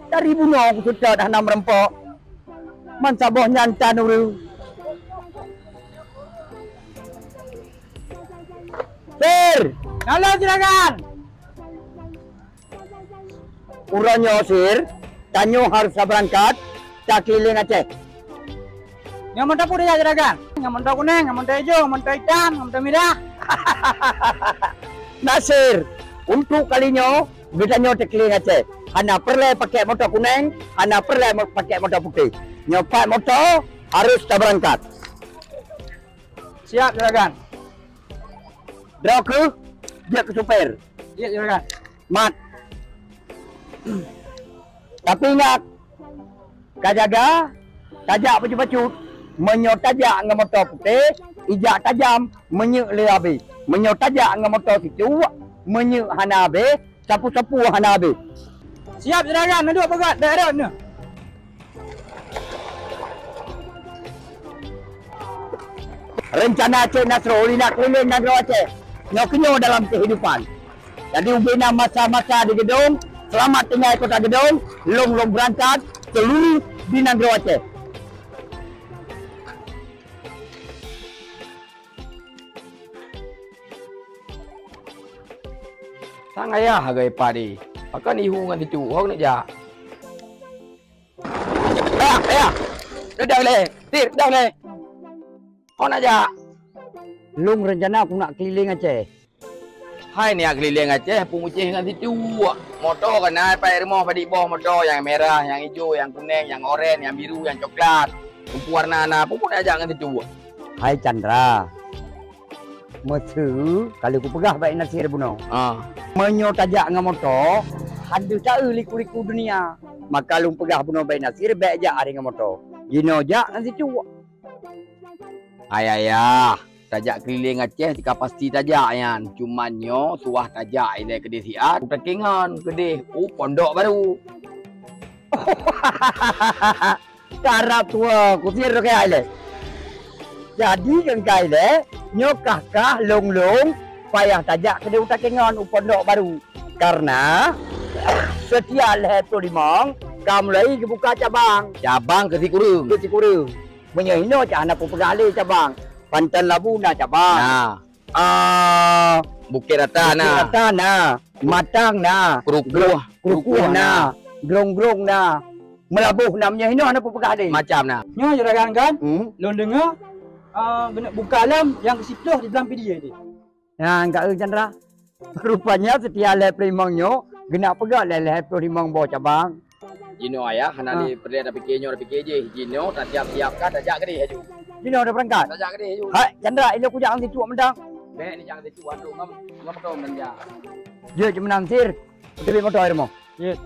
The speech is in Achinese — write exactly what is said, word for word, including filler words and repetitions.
Dari bunoe kuseutôt hana meurumpok. Man saboh nyan tan ureueng. Sir! Halo, juragan! Uroe nyoe, Sir, tanyoe harôh tabeurangkat takeulileng Aceh. Ngon moto peue tajak, juragan? Ngon moto kuneng, ngon moto ijo, ngon moto itam, ngon moto mirah? Na, Sir, untuk kali nyoe geutanyoe takeulileng Aceh. Hana peureulée pakai moto kuneng, hana peureulée mo-, pakai moto putéh. Nyoe pat moto harôh tabeurangkat. Siap, juragan. Droe kheueh, jeuet keu supir. Siap, juragan. Mat. Tapi ingat, ka jaga, tajak bacut-bacut. Meunyoe tajak ngon moto putéh, ijak tajam, minyeuk le habéh. Meunyoe tajak ngon moto sicuek, minyeuk hana habéh, sapeue-sapeue hana habéh. Siap, juragan, neuduek peugah daerah nyoe. Reuncana Cék Nasrul nak keulileng nanggroe Aceh nyoe keunyoe dalam keuhidupan. Jadi ubena masa-masa di Geudong, seulamat tinggai kota Geudong, lôn-lôn beurangkat seuluruh di nanggroe Aceh. Sang ayah agak ipat deh. Pakon ihu ngon sicuek, ho keuneuk jak. Ayah, ayah. Peudong lé. Sir, peudong lé. Ho neujak. Lôn reuncana kuneuk keulileng Aceh. Hai neujak keulileng Aceh, peumucéh ngon sicuek. Moto ka na, pat rumoh padit boh moto, nyang merah, nyang ijo, nyang kuneng, nyang oren, nyang biru, nyang coklat. Rumpok warna na, peue-peue neujak ngon sicuek. Hai Chandra, meuseu ka lheueh kupeugah bak Nasir bunoe. Ah. Meunyoe tajak ngon moto, han deuh taeu liku-liku dunia. Maka lôn peugah bunoe bak Nasir, bék jak aré ngon moto. Jinoe jak ngon sicuek. Hai ayah, tajak keulileng Aceh tika pasti tajak nyan. Cuman nyoe suwah tajak ilée keudeh siat, u Takengon keudeh u Pondok Baru. Karab tuwoe, kusir roh keuhai lé. Jadi keukai lé, nyoe kah-kah lôn-lôn payah tajak keudeh u Takengon u Pondok Baru. Karena setiap lhée ploh limong ka mulai geubuka cabang. Cabang keu sikureueng. Keu sikureueng. Meunyoe hinoe cak hana peue peugah lé cabang. Panton Labu na cabang. Na. Ah, Bukit Rata na. Bukit Rata na. Matang na. Krukuh. Krukuh na. Grong-grong na. Meulaboh na. Meunyoe hinoe hana peue peugah lé. Macam na. Nyoe juragan kan? Hmm. Lôn deungoe, ah, geuneuk buka lom nyang keu siplôh di dalam video tadi. Nyan ka eu Chandra. Rupanya setiap lhée ploh limong nyoe geuneuk peugah lé lhée ploh limong boh cabang. Jinoe ayah, hana lé peureulée tapike nyoe tapike jéh. Jinoe tasiap-siap ka, tajak keudeh laju. Jinoe udah beurangkat. Tajak keudeh laju. Hai Chandra, ilée kujak ngon sicuek mantong. Bék neujak ngon sicuek, wan trok ngam, ngam tom dan jak. Jeuet cit meunan Sir. Teubiet moto hai rumoh. Jeuet.